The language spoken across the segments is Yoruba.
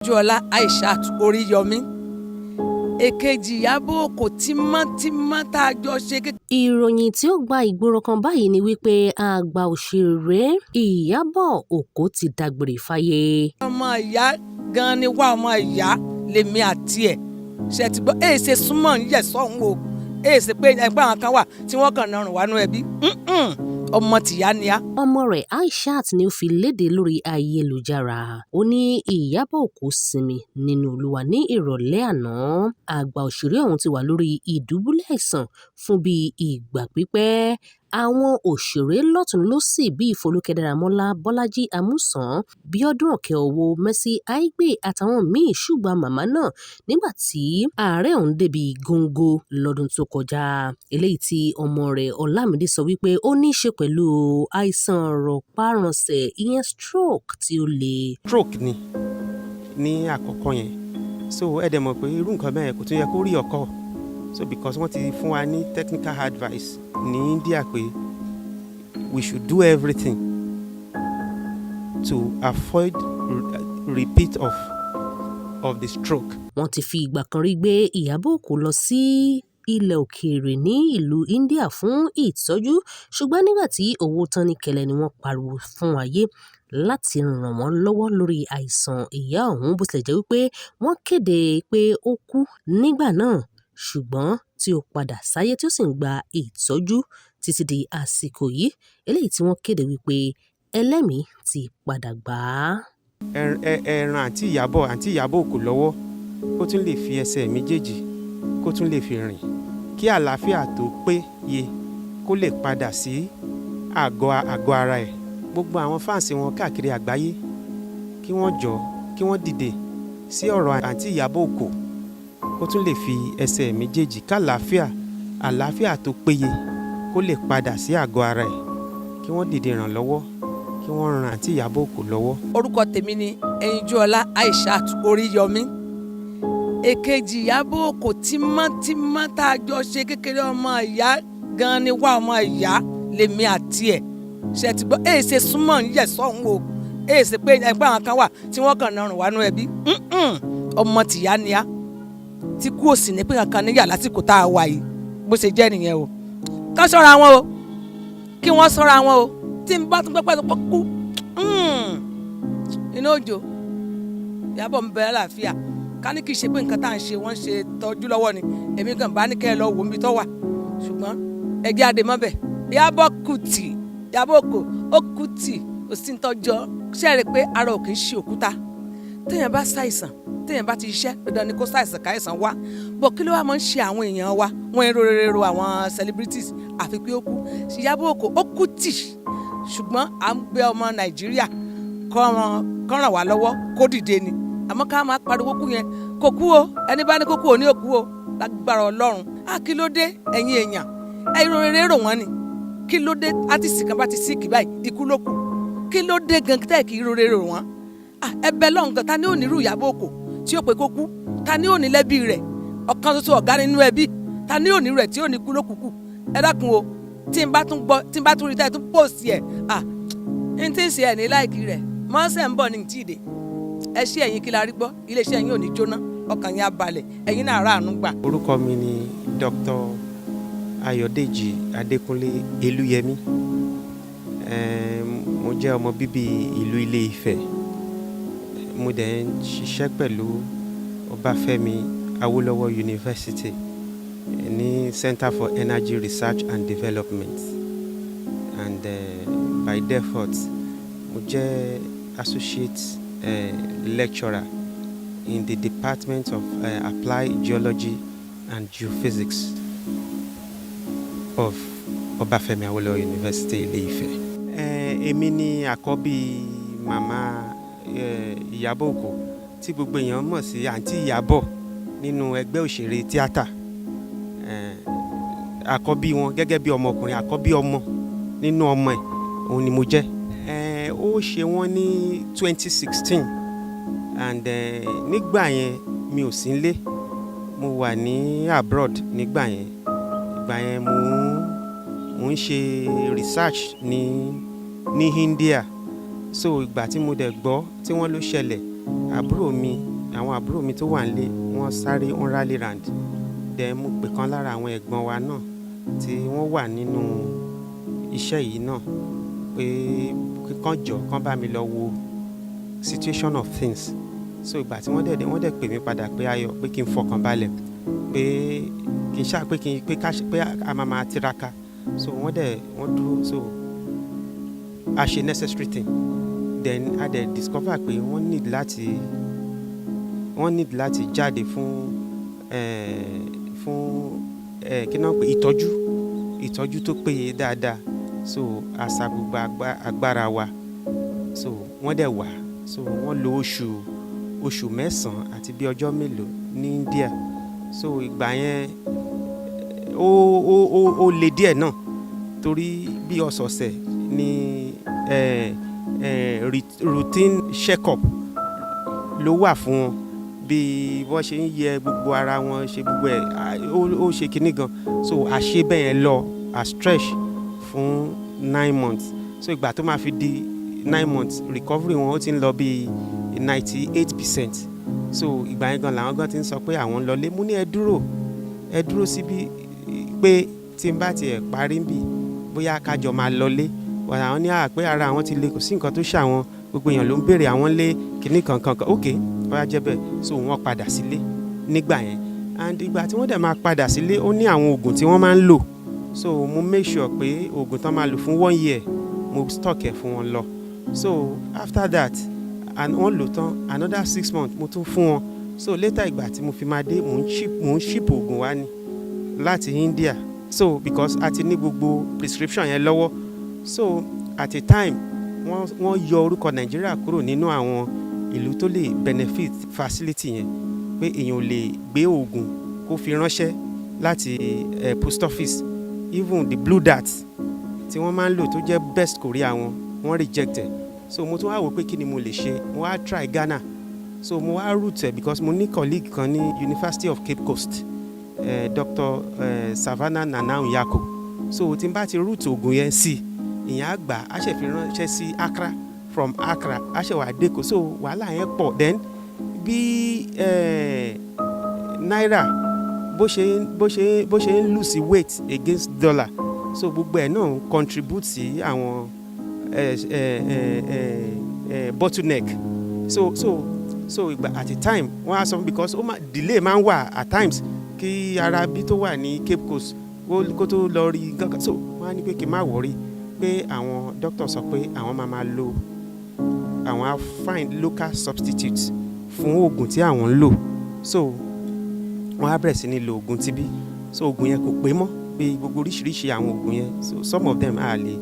Ojúọlá Aishat Oríyọmí, èkejì Ìyábọ̀ Òkò tímọ́tímọ́ tá a jọ ṣe kékeré. Ìròyìn tí ó gba ìgboro kan báyìí ni wípé àgbà òṣèré Ìyábọ̀ Òkó ti dágbére fáyé. Ọmọ ìyá gan ni wá, ọmọ ìyá lèmi àti ẹ̀ ṣe ti gbọ́. Èyí ṣe súnmọ́ ń yẹ̀ sọ́hún o. Èyí ṣe pé ẹgbẹ́ àwọn kan wà tí wọ́n kàn narùn wánú ẹbí. Ọmọ tìyá ni á. Ọmọ rẹ̀ Aishat ni ó fi léde lórí ayélujára. Ó ní Ìyábọ̀ Òkó sinmi nínú Olúwa ní ìrọ̀lẹ́ àná. Àgbà òṣèré ọ̀hún ti wà lórí ìdùbúlẹ̀ àìsàn fún bíi ìgbà pípẹ́. Àwọn òṣèré lọ́tùn-ún lósì bíi Folúkẹ́ Dáramọ́lá, Bọ́lájí Àmúsàn, Bíọ́dún Òkèọwò, Mercy Aigbe àtàwọn míín ṣùgbà màmá náà nígbà tí àárẹ̀ ọ̀hún débi góńgó lọ́dún tó kọjá. Eléyìí tí ọmọ rẹ̀ Ọlámídé sọ wípé ó ní í ṣe pẹ̀lú àìsàn rọpárọsẹ̀, ìyẹn stroke tí ó le. Stroke ni ní àkọ́kọ́ yẹn, so ẹ dẹ̀ mọ̀ pé irú nǹkan bẹ́ẹ̀ kò tún yẹ kó rí ọkọ. So because wọ́n ti fún wa ní technical advice ní India pé we should do everything to avoid repeat of the stroke. Wọ́n ti fi ìgbà kan rí gbé Ìyábọ̀ Òkó lọ sí ilẹ̀ òkèèrè ní ìlú India fún ìtọ́jú, ṣùgbọ́n nígbà tí owó tán ní kẹlẹ́ ni wọ́n pariwo fún ayé láti ràn wọ́n lọ́wọ́ lórí àìsàn ìyá ọ̀hún. Bó tilẹ̀ jẹ́ wípé wọ́n kéde pé ó kú nígbà náà, ṣùgbọ́n tí ó padà sáyé tí ó sì ń gba ìtọ́jú títí di àsìkò yìí, eléyìí tí wọ́n kéde wípé ẹlẹ́mìí ti padà gbà á. Ẹ ran àǹtí Ìyábọ̀ Òkó lọ́wọ́ kó tún lè fi ẹsẹ̀ méjèèjì, kó tún lè fi rìn, kí àlàáfíà tó péye kó lè padà sí àgọ́ ara ẹ̀. Gbogbo àwọn fans wọn káàkiri àgbáyé, kí wọ́n jọ, kí wọ́n dìde sí ọ̀rọ̀ àǹtí Ìyábọ̀ Òkó, kó tún lè fi ẹsẹ̀ méjèèjì, kàlàáfíà, àlàáfíà tó péye kó lè padà sí àgọ́ ara ẹ̀, kí wọ́n dìde ìrànlọ́wọ́, kí wọ́n ran àǹtí Ìyábọ̀ Òkó lọ́wọ́. Orúkọ tèmi ni Ẹyinjúọlá Aishat Oríyọmí, èkejì Ìyábọ̀ Òkó tímọ́tímọ́ tá a jọ ṣe kékeré. Ọmọ ìyá gan ni wá, ọmọ ìyá lèmi àti ẹ̀ ṣe ti gbọ́. Èyí ṣe súnmọ́ ń yẹ̀ sọ́hún o. Èyí ṣe pé ẹgbẹ́ àwọn kan wà tí wọ́n kàn narùn wánú ẹbí. Ọmọ tìyá ni á tí kú òsì ní pé kankan níyà lásìkò tá a wà yìí. Bó ṣe jẹ́ nìyẹn o. Kán ṣọ́ra wọn o, kí wọ́n ṣọ́ra wọn o. Tí n bá tún pẹ́pẹ́ tó kú inú òjò, Ìyábọ̀ ń bẹ àlàáfíà. Ká ní kì í ṣe pé nǹkan tá à ń ṣe, wọ́n ń ṣe tọ́jú lọ́wọ́ ni, èmi kàn bá ní kẹ́ ẹ lọ wò níbi tó wà, ṣùgbọ́n ẹ jẹ́ àdè mọ́bẹ̀. Ìyábọ̀ Kùtì, Ìyábọ̀ Òkó ó Kùtì, kò sí tọ́jọ́ ṣe é rí pé ara ò kì í ṣe òkúta. Téèyàn bá ṣàìsàn, téèyàn bá ti ṣiṣẹ́, dandan ni kó ṣàìsàn, káìsàn wá bọ̀. Kí ló wá máa ń ṣe àwọn èèyàn wa? Wọ́n ń rorero àwọn celebrities àfi pé ó kú. Ìyábọ̀ Òkó ó Kùtì, ṣùgbọ́n à ń bẹ ọmọ Nàìjíríà kó ràn wá lọ́wọ́, kó dìde ni. Àmọ́ ká máa pariwo kú yẹn, kò kú o. Ẹni bá ní kó kú ò ní òkú o, lágbára Ọlọ́run. Á kí ló dé, ẹ̀yin èèyàn, ẹ̀yin rere rò wọ́n ni. Kí ló dé artist kan bá ti sick báyìí, ikú ló kù? Kí ló dé gan tẹ́ kì í rere rò wọ́n? Ẹ̀bẹ̀ lọ́hùn gan. Ta ni ò ní irú Ìyábọ̀ Òkó tí ó pé kó kú? Ta ni ò ní lẹ́bí rẹ̀ ọ̀kan ṣoṣo ọ̀gá nínú ẹbí? Ta ni ò ní rẹ̀ tí ò ní kú ló kúkú? Ẹ dákun o. Tí n bá tún gbọ́, tí n bá tún rí tẹ́ tún post ẹ̀, ah, n tí ń ṣe ẹ̀ ní like rẹ̀ mọ́sẹ̀ ń bọ̀ ní tí ì dé. Ẹ ṣé ẹ̀yin kí la rí gbọ́. Iléeṣẹ́ yín ò ní jóná, ọkàn yín á balẹ̀, ẹ̀yin náà ráàánú gbà. Orúkọ mi ni Dr. Ayọ̀dèjì Adékúnlé Elúyẹmí. Mo jẹ́ ọmọ bíbí ìlú Ilé Ifẹ̀. Mo dẹ̀ ń ṣiṣẹ́ pẹ̀lú Ọbáfẹ́mi Awólọ́wọ̀ University ní Center for Energy Research and Development, and by default mo jẹ́ associate lecturer in the Department of Applied Geology and Geophysics of Ọbáfẹ́mi Awólọ́wọ̀ University, Ilé-Ifẹ̀. Èmi ni àkọ́bí màmá Ìyábọ̀ Òkó tí gbogbo èèyàn mọ̀ sí àǹtí Ìyábọ̀ nínú ẹgbẹ́ òṣèré tíátà. Àkọ́bí wọn gẹ́gẹ́ bí ọmọkùnrin, àkọ́bí ọmọ nínú ọmọ ẹ̀, òun ni mo jẹ́. Ó ṣe wọ́n ní 2016 and nígbà yẹn mi ò sí nílé, mo wà ní abroad nígbà yẹn. Ìgbà yẹn mo ń ṣe research ní India. So ìgbà tí mo dẹ̀ gbọ́ tí wọ́n ló ṣẹlẹ̀, àbúrò mi Àwọn àbúrò mi tó wà nílé, wọ́n sáré, wọ́n rally round. Then mo pè kan lára àwọn ẹ̀gbọ́n wa náà tí wọ́n wà nínú iṣẹ́ yìí náà pé kán jọ̀ọ́, kán bá mi lọ wo situation of things. So ìgbà tí wọ́n dẹ̀ dé, wọ́n dẹ̀ pè mí padà pé Ayọ̀, pé kí n fọkàn balẹ̀, pé kí n ṣáà pé kí n pé ká pé a máa máa tiraka. So wọ́n dẹ̀ wọ́n dúró, so a ṣe necessary thing. Then a dẹ̀ discover pé wọ́n need láti jáde fún kí náà pé ìtọ́jú tó péye dáadáa. So a sa gbogbo agbára wa, so wọ́n dẹ̀ wá. So wọ́n lò oṣù 9 àti bí ọjọ́ mélòó ní India. So ìgbà yẹn ó le díẹ̀ náà, torí bí ọ̀sọ̀ọ̀sẹ̀ ni routine check up ló wà fún wọn, bí wọ́n ṣe ń yẹ gbogbo ara wọn, ṣe gbogbo ẹ̀, ó ṣe kinní gan. So a ṣe bẹ́ẹ̀ yẹn lọ, a stretch fún 9 months. So ìgbà tó máa fi di 9 months, recovery wọn ó ti ń lọ bí 98%. So ìgbà yẹn gan làwọn gan ti ń sọ pé àwọn ń lọlé. Mo ní ẹ dúró, ẹ dúró síbí, pé tí n bá tiẹ̀ parí ń bì, bóyá kájọ máa lọlé. Wọ́n àwọn ní à pé ara àwọn ti le, kò sí nǹkan tó ṣàwọn, gbogbo èèyàn ló ń béèrè àwọn lé kinní kankan kan. Ok, bóyá jẹ́ bẹ́ẹ̀. So wọ́n padà sílé nígbà yẹn. And ìgbà tí wọ́n dẹ̀ máa padà sílé, ó ní àwọn oògùn tí wọ́n máa ń lò. So mo make sure pé oògùn tán máa lò fún one year, mo stock ẹ̀ fún wọn lọ. So after that, and wọ́n lò tán, another 6 months mo tún fún wọn. So later, ìgbà tí mo fi máa dé, mò ń ship oògùn wá ní láti India. So because a ti ní gbogbo prescription yẹn lọ́wọ́. So at a time, wọ́n yọ orúkọ Nàìjíríà kúrò nínú àwọn ìlú tó lè benefit facility yẹn, pé èèyàn ò lè gbé oògùn kó fi ránṣẹ́ láti post office. Even the Blue Dart tí wọ́n máa ń lò, tó jẹ́ best courier wọn, wọ́n reject ẹ̀. So mo tún wá wò pé kí ni mo lè ṣe. Mo wá try Ghana. So mo wá route ẹ̀ because mo ní colleague kan ní University of Cape Coast, Dr. Savannah Nana Yako. So tí n bá ti route oògùn yẹn sí, ìyẹn á gbà á ṣe fi ránṣẹ́ sí Accra. From Accra, á ṣe wà dÉkòó. So wàhálà yẹn pọ̀. Then bí náírà bó ṣe ń lose weight against dollar, so gbogbo ẹ̀ náà ń contribute sí àwọn bottleneck. So ìgbà at a time, wọ́n á sọ fún, because ó máa delay, máa ń wà at times kí ara bí tó wà ní Cape Coast kó tó lọ rí gángan. So wọ́n á ní pé kí n má worry, pé àwọn doctor sọ pé àwọn máa máa lo, àwọn á find local substitutes fún oògùn tí àwọn ń lò. So wọ́n á bẹ̀rẹ̀ sí ní lo oògùn tibí. So oògùn yẹn kò pé mọ́, pé gbogbo oríṣiríṣi àwọn oògùn yẹn, so some of them á lè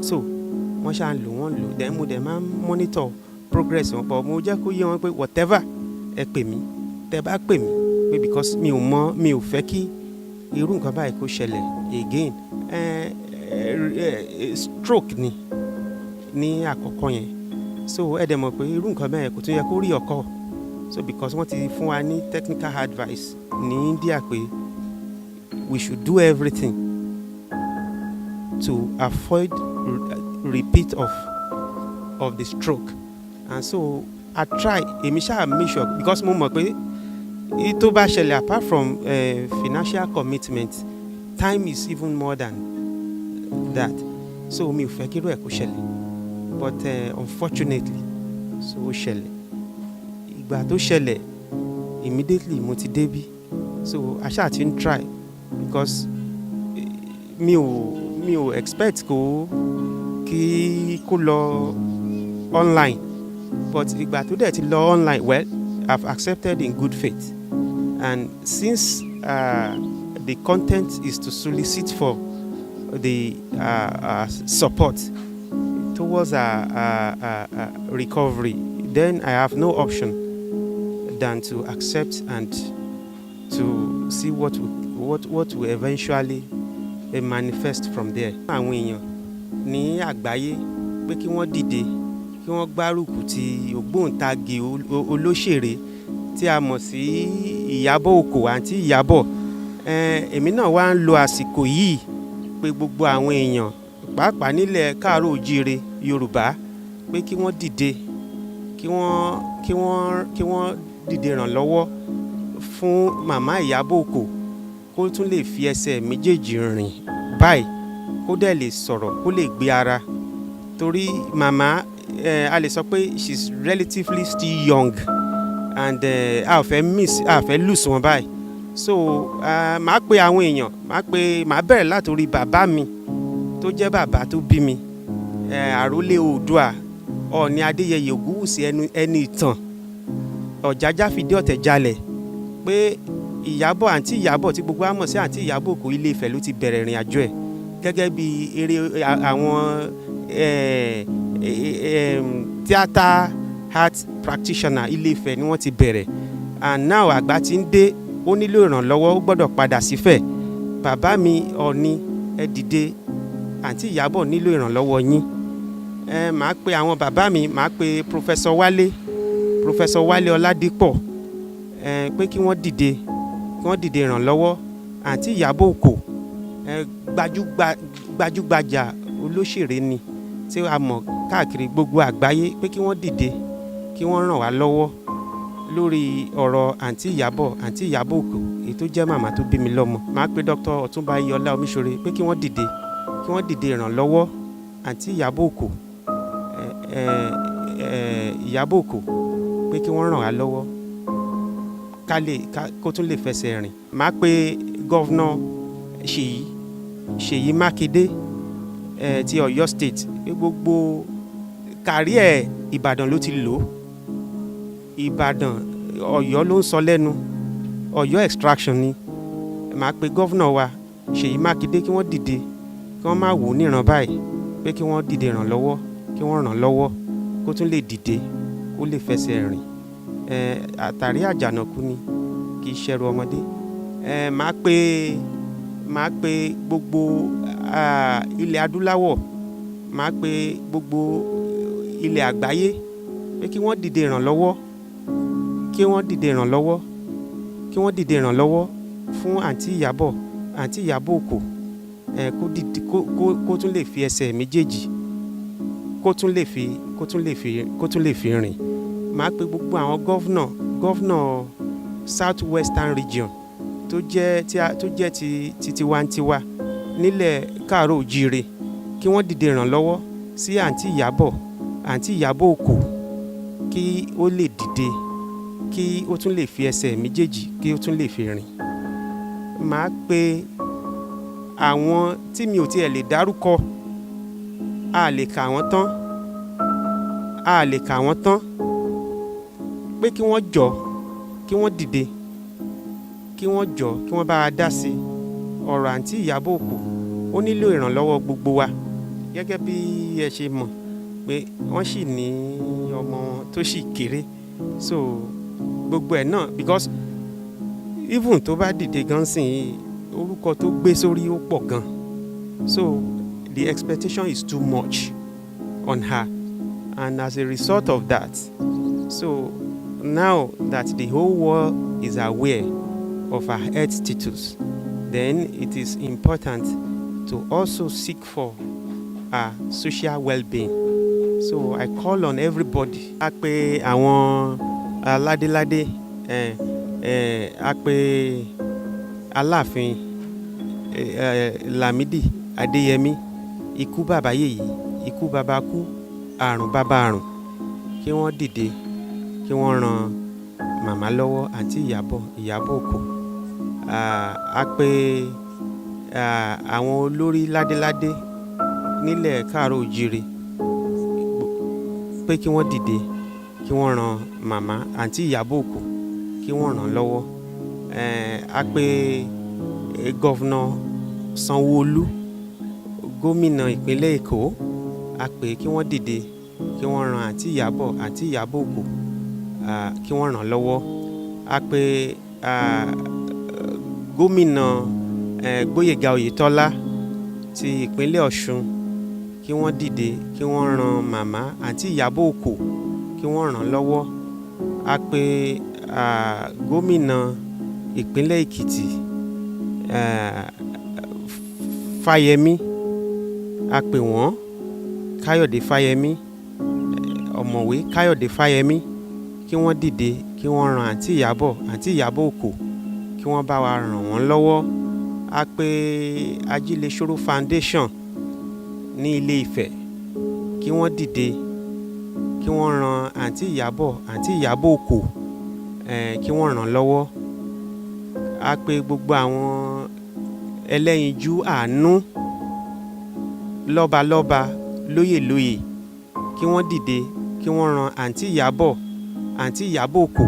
so wọ́n ṣáà ń lò, wọ́n ń lò. Then mo dẹ̀ máa ń monitor progress wọn, but mo jẹ́ kó yé wọn pé whatever, ẹ pè mí. Tẹ́ bá pè mí pé, because mi ò mọ̀, mi ò fẹ́ kí irú nǹkan báyìí kó ṣẹlẹ̀ again. Stroke ni ní àkọ́kọ́ yẹn. So ẹ dẹ̀ mọ̀ pé irú nǹkan bẹ́ẹ̀ kò tún yẹ kó rí ọkọ. So because wọ́n ti fún wa ní technical advice ní India pé we should do everything to avoid repeat of the stroke. And so I try, èmi ṣáà make sure, because mo mọ̀ pé tó bá ṣẹlẹ̀, apart from financial commitment, time is even more than that. So mi ò fẹ́ kí irú ẹ̀ kó ṣẹlẹ̀, but unfortunately, so ó ṣẹlẹ̀. Ìgbà tó ṣẹlẹ̀, immediately mo ti débí. So a ṣáà ti ń try, because mi ò expect kó kí kó lọ online. But ìgbà tó dẹ̀ ti lọ online, well, I've accepted in good faith. And since the content is to solicit for the support towards recovery, then I have no option than to accept and to see what will eventually manifest from there. Àwọn èèyàn ní àgbáyé, pé kí wọ́n dìde, kí wọ́n gbárùkù ti ògbóǹtagì olóṣèré tí a mọ̀ sí Ìyábọ̀ Òkò, àǹtí Ìyábọ̀. Èmi náà wá ń lo àsìkò yìí pé gbogbo àwọn èèyàn, pàápàá nílẹ̀ káàárọ̀ òjíire Yorùbá, pé kí wọ́n dìde, kí wọ́n dìde ìrànlọ́wọ́ fún màmá Ìyábọ̀ Òkò, kó tún lè fi ẹsẹ̀ méjèèjì rìn báyìí, kó dẹ̀ lè sọ̀rọ̀, kó lè gbé ara, torí màmá a lè sọ pé she's relatively still young and a ò fẹ́ miss, a ò fẹ́ lose wọn báyìí. So màá pe àwọn èèyàn, màá bẹ̀rẹ̀ látòrí bàbá mi tó jẹ́ bàbá tó bí mi, àrólé Oòduà, Ọọ̀ni Adéyẹyè Ògúnwùsì ẹni ìtàn, Ọ̀jájá fìdí ọ̀tẹ̀ jalẹ̀, pé Ìyábọ̀, àǹtí Ìyábọ̀ tí gbogbo wa mọ̀ sí àǹtí Ìyábọ̀ Òkò, Ilé Ifẹ̀ ló ti bẹ̀rẹ̀ ìrìn àjò ẹ̀ gẹ́gẹ́ bí eré àwọn theatre art practitioner. Ilé Ifẹ̀ ni wọ́n ti bẹ̀rẹ̀ and now àgbà ti ń dé, ó nílò ìrànlọ́wọ́, ó gbọ́dọ̀ padà sífẹ̀. Bàbá mi Ọọ̀ni, ẹ dìde, àǹtí Ìyábọ̀ nílò ìrànlọ́wọ́ yín. Màá pe àwọn bàbá mi, màá pe Professor Wálé Ọládípọ̀, pé kí wọ́n dìde, kí wọ́n dìde ìrànlọ́wọ́. Àǹtí Ìyábọ̀ Òkò, gbajúgbajà olóṣèré ni tí a mọ̀ káàkiri gbogbo àgbáyé, pé kí wọ́n dìde, kí wọ́n ràn wá lọ́wọ́ lórí ọ̀rọ̀ àǹtí Ìyábọ̀ Òkò, èyí tó jẹ́ màmá tó bí mi lọ́mọ. Màá pe Dr. Ọ̀túnba Iyọlá Omiṣore pé kí wọ́n dìde, kí wọ́n dìde ìrànlọ́wọ́ àǹtí Ìyábọ̀ Òkò, ẹ ẹ Ìyábọ̀ Òkò, pé kí wọ́n ràn wá lọ́wọ́ ká lè ká kó tún lè fẹsẹ̀ rìn. Màá pe Governor Ṣèyí Mákindé ti Ọ̀yọ́ State, pé gbogbo career, Ìbàdàn ló ti lò ó, Ìbàdàn, Ọ̀yọ́ ló ń sọ lẹ́nu, Ọ̀yọ́ extraction ni. Màá pe governor wa Ṣèyí Mákindé kí wọ́n dìde, kí wọ́n má wò ó níran báyìí, pé kí wọ́n dìde ìrànlọ́wọ́, kí wọ́n ràn lọ́wọ́ kó tún lè dìde, kó lè fẹsẹ̀ rìn. Àtàrí àjànàkú ni, kì í ṣẹrù ọmọdé. Màá pe gbogbo ilẹ̀ adúláwọ̀, màá pe gbogbo ilẹ̀ àgbáyé pé kí wọ́n dìde ìrànlọ́wọ́, kí wọ́n dìde ìrànlọ́wọ́, kí wọ́n dìde ìrànlọ́wọ́ fún àǹtí Ìyábọ̀ Òkò, kó dìde, kó tún lè fi ẹsẹ̀ méjèèjì, kó tún lè fi rìn. Màá pe gbogbo àwọn governor South Western Region tó jẹ́ tí a tó jẹ́ ti tiwantiwa nílẹ̀ káàárọ̀ òjíire, kí wọ́n dìde ìrànlọ́wọ́ sí àǹtí Ìyábọ̀ Òkò, kí ó lè dìde, kí ó tún lè fi ẹsẹ̀ méjèèjì, kí ó tún lè fi rìn. Màá pe àwọn tí mi ò tiẹ̀ lè dárúkọ, a lè kà wọ́n tán, a lè kà wọ́n tán, pé kí wọ́n jọ, kí wọ́n dìde, kí wọ́n jọ, kí wọ́n bá wa dá sí ọ̀rọ̀ àǹtí Ìyábọ̀ Òkò. Ó nílò ìrànlọ́wọ́ gbogbo wa. Gẹ́gẹ́ bí ẹ ṣe mọ̀ pé wọ́n sì ní ọmọ tó sì kéré, so gbogbo ẹ̀ náà, because even tó bá dìde gan sìn, orúkọ tó gbé sórí ó pọ̀ gan, so the expectation is too much on her. And as a result of that, so now that the whole world is aware of her health status, then it is important to also seek for her social well-being. So I call on everybody. A pe àwọn aládéládé, a pe Aláàfin Lámìdí Adéyẹmí, ikú bàbá yèyí, ikú bàbá kú, àrùn bàbá àrùn, kí wọ́n dìde, kí wọ́n ran màmá lọ́wọ́, àǹtí Ìyábọ̀ Òkò. A pe àwọn olórí ládéládé nílẹ̀ káàárọ̀ òjíire pé kí wọ́n dìde, kí wọ́n ran màmá àǹtí Ìyábọ̀ Òkò, kí wọ́n ràn lọ́wọ́. A pe Governor Sanwó-Olú, gómìnà ìpínlẹ̀ Èkó, a pè kí wọ́n dìde, kí wọ́n ran àǹtí Ìyábọ̀ Òkò, kí wọ́n ràn lọ́wọ́. A pe gómìnà Gbóyèga Oyètọ́lá ti ìpínlẹ̀ Ọ̀ṣun, kí wọ́n dìde, kí wọ́n ran màmá àǹtí Ìyábọ̀ Òkò, kí wọ́n ràn lọ́wọ́. A pe gómìnà ìpínlẹ̀ Èkìtì, Fáyẹmí, a pè wọ́n, Káyọ̀dé Fáyẹmí, ọ̀mọ̀wé Káyọ̀dé Fáyẹmí, kí wọ́n dìde, kí Kí wọ́n ran àǹtí Ìyábọ̀, àǹtí Ìyábọ̀ Òkò, kí wọ́n bá wa ràn wọ́n lọ́wọ́. A pè Ajílẹ̀ṣòro Foundation ní Ilé Ifẹ̀ kí wọ́n dìde, kí wọ́n ran àǹtí Ìyábọ̀, àǹtí Ìyábọ̀ Òkò, kí wọ́n ràn lọ́wọ́. A pè gbogbo àwọn ẹlẹ́yinjú àánú, lọ́balọ́ba, lóyèlóyè, kí wọ́n dìde, kí wọ́n ran àǹtí Ìyábọ̀, àǹtí Ìyábọ̀ Òkò,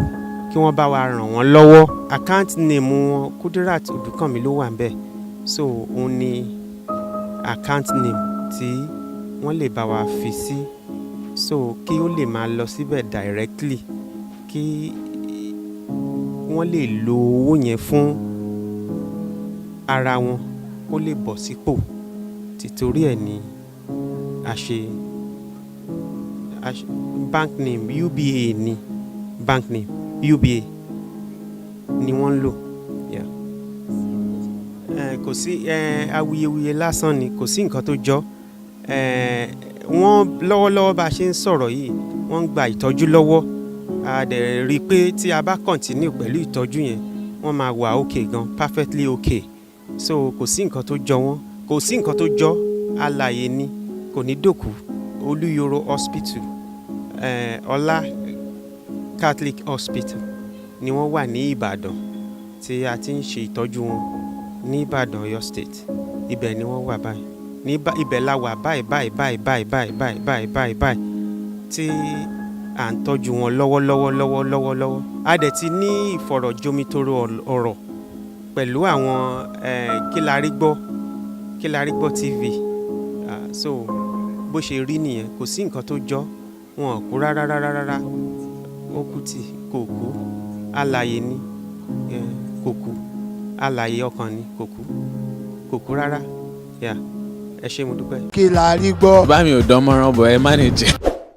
kí wọ́n bá wa ràn wọ́n lọ́wọ́. Account name wọn, Kudirat Odùkànmí ló wà níbẹ̀. So òun ni account name tí wọ́n lè bá wa fi sí, so kí ó lè máa lọ síbẹ̀ directly, kí wọ́n lè lo owó yẹn fún ara wọn, kó lè bọ̀ sípò. Tìtorí ẹ̀ ni a ṣe bank name UBA ni, bank name UBA ni wọ́n ń lò. Yeah. Kò sí awuyewuye lásán ni, kò sí nǹkan tó jọ. Wọ́n lọ́wọ́lọ́wọ́ bá a ṣe ń sọ̀rọ̀ yìí, wọ́n ń gba ìtọ́jú lọ́wọ́. A dẹ̀ rí i pé tí a bá continue pẹ̀lú ìtọ́jú yẹn, wọ́n máa wà okay gan, perfectly okay. So kò sí nǹkan tó jọ wọ́n, kò sí nǹkan tó jọ. Alààyè ni, kò ní dòkú. Olúyọ̀rọ̀ Hospital, Ọlá Catholic Hospital ni wọ́n wà ní Ìbàdàn tí a ti ń ṣe ìtọ́jú wọn ní Ìbàdàn, Ọ̀yọ́ State. Ibẹ̀ ni wọ́n wà báyìí. Ní ibẹ̀ la wà báyìí báyìí báyìí báyìí báyìí báyìí báyìí báyìí báyìí tí à ń tọ́jú wọn lọ́wọ́lọ́wọ́ lọ́wọ́lọ́wọ́ lọ́wọ́. A dẹ̀ ti ní ìfọ̀rọ̀jomitoro ọ̀rọ̀ pẹ̀lú àwọn Kílárígbọ́, Kílárígbọ́ TV. So bó ṣe rí nìyẹn, kò sí nǹkan tó jọ. Wọn ò kú rárá rárá rárá. Ó kú tì, kò kú, alààyè ni. Kò kú, alààyè ọkàn ni, kò kú, kò kú rárá. Yeah. Ẹ ṣé, mo dúpẹ́. Kí la rí gbọ́. Bá mi ò dán mọ́rán bọ̀, ẹ manage.